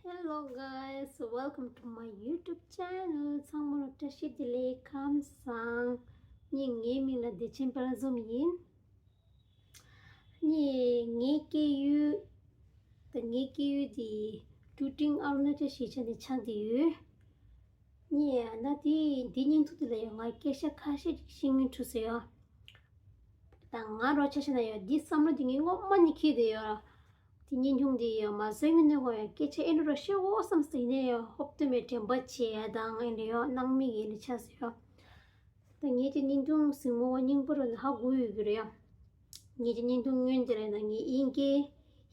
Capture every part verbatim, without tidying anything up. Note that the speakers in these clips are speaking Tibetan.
Hello guys, welcome to my YouTube channel. ཚང་མ་ལ་བཀྲ་ཤིས་བདེ་ལེགས། ཁམས་བཟང་། ངའི་ངའི་མིང་ལ་བདེ་ཆེན་དཔལ་འཛོམས་ཡིན། ངའི་ངའི་སྐྱེས་ཡུལ་ད་ངའི་སྐྱེས་ཡུལ་དེ་ཀྲུ་ཀྲིང་ཨ་རུ་ན་ཅལ་གཞིས་ཆགས་ནས་ཆགས་བསྡད་ཡོད། ངའི་ཨ་ན་དེ་འདི་བརྙན་ཐུང་དེ་ལ་ཡང་ང་སྐད་ཆ་ཁ་ཤས་ཤིག་བཤད་སྙིང་བྲོ་སོང་ཡ། ད་ང་རོགས་ཆ་བཞག་ན་ཡང་འདི་བསམ་བློ་དེ་ངའི་སྔོན་མ་ནས་འཁྱེར་བསྡད་ཡོད། དེ་བརྙན་ཐུང་དེ་ཡང་མ་བཟོས་སྔོན་ནས་ཁོ་ཡང་སྐད་ཆ་ཨེ་འདྲ་རོགས་བཤད་འོ་བསམ་སོང་། ཡིན་ནའི་ཡང་ཧོབ་ཏེ་མེད་དྲན་པ་བརྗེད་ཡ་དང་ཨེ་འདྲ་ཡོད་སྣང་མེད་ཡིན་ནས་ཆགས་སོང་ཡ། ད་ངས་དེ་བརྙན་ཐུང་གཟིགས་མོ་བ་རྙིང་པ་རུ་ནས་ཧ་གོ་ཡོད་ཀྱི་རེད་ཡ། ངས་དེ་བརྙན་ཐུང་སྔོན་དེ་རེད་ན་ངས་དབྱིན་སྐད།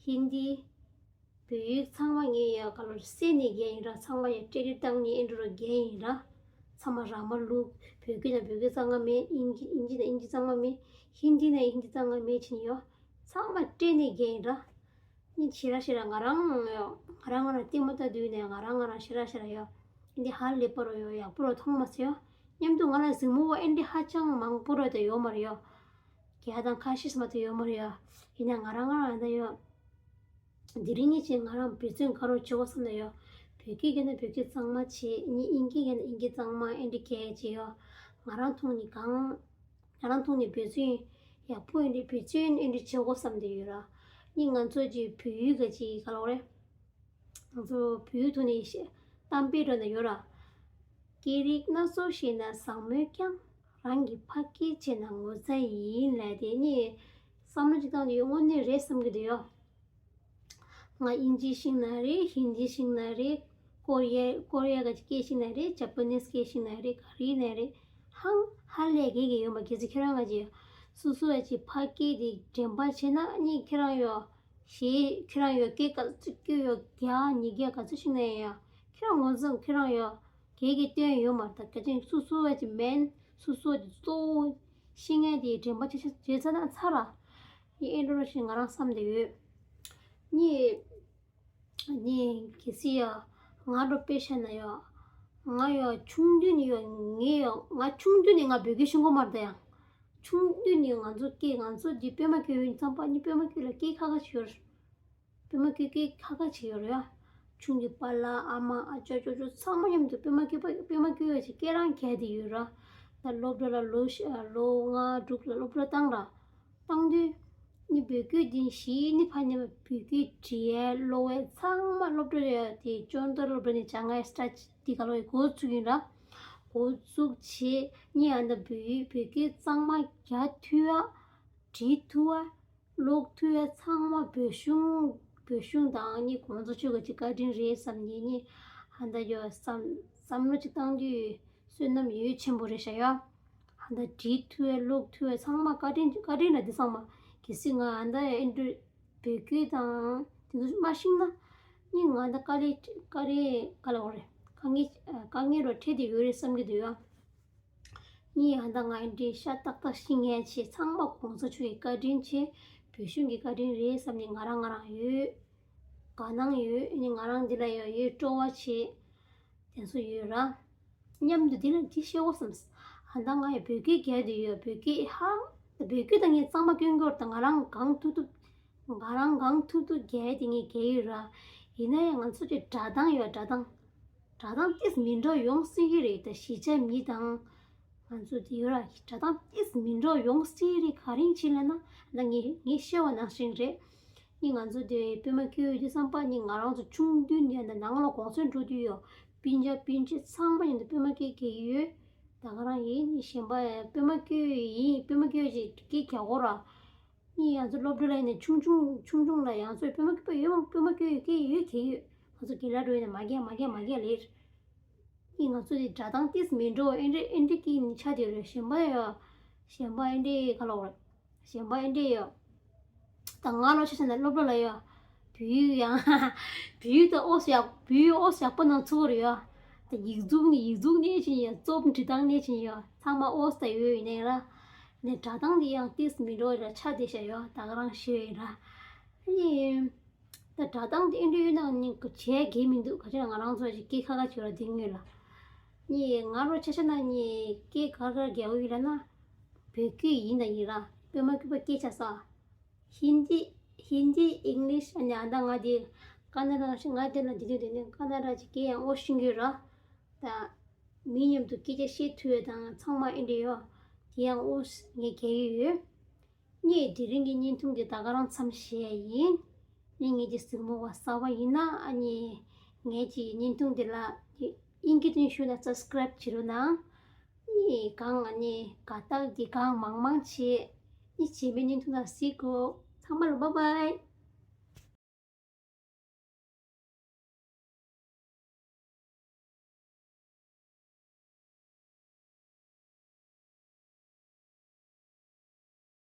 ཧིན་དི། བོད་ཡིག་ཚང་མ་ངས་ཡ་ག་ལོར་གསན་ནས་རྒྱག་ཡིན་ར། ཚང་མ་ཡ་ཊེ་ལི་བཏང་ནས་ཨེ་འདྲ་རོ་རྒྱག་ཡིན་ར། ཚང་མ་ར་མ་ལུག་བོད་སྐད་ན་བོད་སྐད་གཙང་མ་མེད། དབྱིན་ཇི་དབྱིན་ཇི་ན་དབྱིན་ཇི་གཙང་མ་མེད། ཧིན་དི་ན་ཧིན་དི་གཙང་མ་མེད་ཕྱིན་ཡོ། ཚང་མ་སྤྲད་ནས་རྒྱག་ཡིན་ར། ནི་ཞེ་ར་ཞེ་ར་ང་རང་ཡོ། ང་རང་ང་རང་ལྟད་མོ་ལྟ་དུས་ནས་ང་རང་ང་རང་ཞེ་ར་ཞེ་ར་ཡོ། ཨེ་འདི་ཧ་ལས་པ་རོ་ཡོ། ཡག་པོ་རོ་མཐོང་མ་སོང་ཡོ། མཉམ་དུ་ང་ལ་གཟིགས་མོ་བ་ཨེ་འདི་ཧ་ཅང་མང་པོ་རོ་དེ་ཡོ་མ་རེད་ཡོ། བརྒྱ་དང་ཁ་ཤས་མ་གཏོགས་ཡོད་མ་རེད་ཡ། ཡིན་ན་ང་རང་ང་རང་ད་ཡོད། དེ་རིང་ངས་ཅིག་ང་རང་འབད་བརྩོན་ག་རོ་བྱེད་དགོས་བསམ་ན་ཡོད། བོད་སྐད་རྒྱག་ན་བོད་སྐད་གཙང་མ་བྱེད། ནི་དབྱིན་སྐད་རྒྱག་ན་དབྱིན་སྐད་གཙང་མ་ཨེ་འདྲ་རྒྱག་ཅིག་ཡོད། ང་རང་ཐོག་ནས་གང་། ང་རང་ཐོག་ནས་འབད་བརྩོན་ཡག་པོ་ཨེ་འདྲ་འབད་བརྩོན་ཨེ་འདྲ་བྱེད་དགོས་བསམ་བསྡད་ཡོད་ར། ནི་ང་ཚོ་ཅིག་བོད་ཡིག་ག་ཅིག་ག་ལོག་རེད། ང་ཚོ་བོད་ཐོག་ནས་བཤད་གཏམ་དཔེ་འདྲ་ན་ཡོད་ར། སྐད་རིགས་སྣ་ཚོགས་ཤེས་ན་བཟང་མོད་ཀྱང་། རང་གི་ཕ་སྐད་བརྗེད་ན་ངོ་ཚ་ཡིན་ལབ་དེ་ནི་བསམ་བློ་ཅིག་བཏང་དུས་དངོས་གནས་རེད་བསམ་གྱི་འདུག་ཡོ། ང་དབྱིན་ཇི་ཤེས་ན་རེད། ཧིན་དི་ཤེས་ན་རེད། ཀོ་རི་ཡ་ཀོ་རི་ཡ་གི་སྐད་ཤེས་ན་རེད། ཇ་པ་ནིས་སྐད་ཤེས་ན་རེད། ག་རེ་ཡིན་ན་རེད། ཧང་ཧ་ལས་གེ་གེ་ཡོད་མ། གལ་སྲིད་ཁྱེད་རང་ང་ཅིག་སོ་སོ་ཡ་ཅིག་ཕ་སྐད་དེ་དྲན་པ་བྱས་ན་ནི་ཁྱེད་རང་ཡོ། ཞེས་ཁྱེད་རང་ཡོད་སྐད་ག་ཚོད་སྐྱོ་ཡོད་རྒྱ་ཉིས་བརྒྱ་ག་ཚོད་ཞིག་ན་ཡང་ཁྱེད་རང་ངོ་ཚ་ཁྱེད་རང་ཡོད་སྐད་ཀྱི་སྟོན་ཡོད་མ་རེད། ད་ག་ཅིག་སོ་སོ་བ་ཅིག་མེན་སོ་སོ་དེ་གཙོ་བོ་ཤེས་མཁན་དེ་དྲན་པ་ཆ་ཆ་བྱས་ཚར་ན་ཚར་ར། ཡིན་ཨེ་འགྲོ་ར་ཞེས་ང་རང་བསམ་བསྡད་ཡོད། ནི་ནི་གལ་སྲིད་ཡ་ང་འགྲོ་དཔེ་བཤད་ན་ཡ་ང་ཡ་ཆུང་དུས་ནས་ཡ་ངས་ཡ་ང་ཆུང་དུས་ནས་ང་བོད་སྐད་ཤེས་ཀྱི་མ་རེད་ད་ཡ། ཆུང་དུས་ནས་ང་ཚོ་སྐད་ང་ཚོ་འདི་པད་མ་སྐྱེས་ཡུན་ཙམ་པ་ནི་པད་མ་སྐྱེས་ལ་སྐད་ཁ་ཁ་ཞིག་ཡོད་རེད། པད་མ་སྐྱེས་སྐད་ཁ་ཁ་ཞིག་ཡོད་རེད་ཡ། ཆུང་དུས་པཱ་ལགས་ཨ་མ་ཨ་ཅག་ཅོ་ཅོ་ཚང་མ་མཉམ་དུ་པད་མ་སྐྱེས་པ་པད་མ་སྐྱེས་ཡོད་ཅིག་སྐད་རང་རྒྱག་བསྡད་ཡོད་ར། ད་སློབ་གྲྭ་ལ་ལོ་ཤ་ལོ་ལྔ་དྲུག་ལ་སློབ་གྲྭ་བཏང་ར། བཏང་དུས་ནི་བོད་སྐད་འདི་གཞི་ནི་ཕ་ནི་བོད་སྐད་བྲིས་ཡས་ཀློག་ཡས་ཚང་མ་སློབ་གྲྭ་རེད་ཡ། དེ་ཅོན་ཏ་སློབ་གྲྭ་ནས་བྱ་ང་ཡ་སི་ཊར་ཊི་དེ་ག་ལོ་ཡི་འགོ་བཙུགས་ཡིན་ར། འགོ་བཙུགས་བྱས་ནི་ཨ་ད་བོད་ཡིག་བོད་སྐད་གཙང་མ་རྒྱག་ཐུབ་ཡ། བྲིས་ཐུབ་ཡ། ཀློག་ཐུབ་ཡ་ཚང་མ་བོད་གཞུང་བོད་གཞུང་དང་ནི་གོང་ས་མཆོག་གི་ཅིག་བཀའ་དྲིན་རེད་བསམ་ནས་ནི་ཧ་ད་ཡོད་བསམ་བསམ་བློ་ཅིག་བཏང་དུས་བསོད་ནམས་ཡོད་ཆེན་པོ་རེད་ཤག་ཡ། ཧ་ད་བྲིས་ཐུབ་ཡ་ཀློག་ཐུབ་ཡ་ཚང་མ་བཀའ་དྲིན་བཀའ་དྲིན་ལ་འདི་ཚང་མ་གལ་སྲིད་ང་ཧ་ད་ཨེ་འདྲ་བོད་སྐད་དང་དེ་ཚོ་མ་ཤེས་ན་ནི་ང་ད་དཀའ་ལས་དཀའ་ལས་ག་ལ་འོ་རེད། དཀའ་ངལ་དཀའ་ངལ་རོ་འཕྲད་དེ་ཡོད་རེད་བསམ་གྱི་འདུག་ཡ། ངས་ཧ་ད་ང་འདྲའི་ཤ་ཏག་ཏག་ཤི་ངས་ཆེ་ཚང་མ་གོང་ས་མཆོག་གི་བཀའ་དྲིན་ཆེ། བོད་གཞུང་གི་བཀའ་དྲིན་རེད་བསམ་ནས་ང་རང་ང་རང་ཡོད། དགའ་སྣང་ཡོད་ནི་ང་རང་འདི་ལ་ཡོད་ཡོད་སྤྲོ་བ་ཆེ། དེ་ཚོ་ཡོད་ར། མཉམ་དུ་འདི་ལ་འདི་ཤེས་འོ་བསམ། ཧ་ད་ང་ཡི་བོད་སྐད་རྒྱག་དུ་ཡོད་བོད་སྐད་ཧ། བོད་སྐད་ད་ངས་གཙང་མ་སྐྱོན་སྐྱོར་ད་ང་རང་གང་ཐུབ་ཐུབ། ང་རང་གང་ཐུབ་ཐུབ་རྒྱག་ཡ་དེ་ངས་རྒྱག་ཡོད་ར། ཡིན་ན་ཡང་ང་ཚོ་ཅིག་སྒྲ་གདངས་ཡོད་སྒྲ་གདངས། སྒྲ་གདངས་ཏིས་མི་འདྲ་ཡོང་སྲིད་ཀྱི་རེད་ད་གཞིས་ཆགས་མི་དང་། ང་ཚོ་དེ་ཡོད་ར་སྒྲ་གདངས་ཏིས་མི་འདྲ་ཡོང་སྲིད་རེད་ག་རེ་བྱེད་ལབ་ན་ད་ངས་ངས་བཤད་པ་ནང་བཞིན་རེད། ནི་ང་ཚོ་དེ་པད་མ་སྐྱེས་ཡུལ་དེ་བསམ་པ་ནི་ང་རང་ཚོ་ཆུང་དུས་ནས་ད་ནང་ལ་གོང་ཚད་འགྲོ་དུས་ཡོད་སྤུན་ཀྱག་སྤུན་མཆེད་ཚང་མ་ཡིན་ད་པད་མ་སྐྱེས་རྒྱག་གི་ཡོད། ད་ག་རང་ཡིན་ནི་གཞན་པ་པད་མ་སྐྱེས་ཡིན་པད་མ་སྐྱེས་ཀྱི་སྐད་རྒྱག་གོ་ར། ནི་ང་ཚོ་སློབ་གྲྭ་ལ་ཡིན་ན་ཆུང་ཆུང་ཆུང་ཆུང་ལ་ཡང་ཚོས་པད་མ་སྐྱེས་པ་ཡོད་མ་པད་མ་སྐྱེས་ཡོད་སྐད་ཡོད་གལ་ཡོད། ང་ཚོ་དགེ་ལགས་འགྲོ་ཡིན་ན་མ་རྒྱག་མ་རྒྱག་མ་རྒྱག་ལེར། ནི་ང་ཚོ་དེ་སྒྲ་གདངས་ཏིས་མི་འགྲོ་ཨེ་འདྲ་ཨེ་འདྲ་སྐད་ནི་ཆ་དེ་རེད་གཞན་པ་ཡོད། གཞན་པ་ཨེ་འདྲ་ག་ལ་བར། གཞན་པ་ཨེ་འདྲ་ཡོད། ད་ང་ལོ་ཆ་ཆ་ན་སློབ་གྲྭ་ལ་ཡོད། བོད་ཡིག་ཡང་བོད་ཡིག་ད་ཨོ་སི་ཡག་བོད་ཡིག་ཨོ་སི་ཡག་པོ་ནང་ཚུགས་རེད་ཡོད། ད་ཡིག་གཟུགས་ནི་ཡིག་གཟུགས་ནས་ཕྱིན་ཡོད་རྩོམ་འབྲི་སྟངས་ནས་ཕྱིན་ཡོད་ཚང་མ་ཨོ་སི་ད་ཡོད་ཡིན་ནའི་ར། ནས་སྒྲ་གདངས་དེ་ཡང་ཏིས་མི་འགྲོ་ར་ཆ་དེ་ཤ་ཡོད་ད་ག་རང་ཤེས་ཡོད་ར། ཨེ། ད་སྒྲ་གདངས་དེ་ཨེ་འདྲ་ཡོད་ན་ནི་བྱས་དགེ་མི་འདུག་ག་ཅི་ང་རང་ཚོ་ཞིག་སྐད་ཁ་ཁ་བྱོས་ར་དེ་ངོས་ལ། ནི་ང་རོ་ཆ་ཆ་ན་ནི་སྐད་ག་ག་རྒྱག་ཡོད་ལ་ན། བོད་སྐད་ཡིན་ད་ཡིན་ར་པད་མ་སྐྱེས་པ་སྐད་ཆ་ས། ཧིན་དི། ཧིན་དི་ཨིང་ལིཤ་ཨ་ནི་ཨ་ད་ང་དེ་ ཀ་ན་ཌ་ང་དེ་ལ་འདི་དུས་དེ་ནས་ཀ་ན་ཌ་ཅིག་སྐད་ཡང་ཨོ་ཤེས་ཀྱི་ར། ད་མི་མཉམ་དུ་སྐད་ཆ་བཤད་ཐུབ་ཡ་དང་ཚང་མ་ཨེ་འདྲ་ཡོད། དེ་ཡང་ཨོ་ངས་རྒྱག་གི་ཡོད། ངས་དེ་རིང་གི་བརྙན་ཐུང་འདི་ད་ག་རང་མཚམས་བཞག་ཡིན། ནི་ངས་ཀྱི་གཟིགས་མོ་བ་གསར་པ་ཡིན་ན་ཨ་ནི་ངས་ཀྱི་བརྙན་ཐུང་འདི་ལ་ཀྱི་ཨིན་སྐད་ཐོན་ཞུ་ན་སབ་སི་ཀ་རབ་བྱེད་རོགས་གནང་། ནི་གང་ཨ་ནི་དགའ་རྟགས་འདི་གང་མང་མང་བྱེད། ནི་རྗེས་མའི་བརྙན་ཐུང་ནང་གཟིགས་གོ། ཚང་མ་ལ་བྷའི་བྷའི།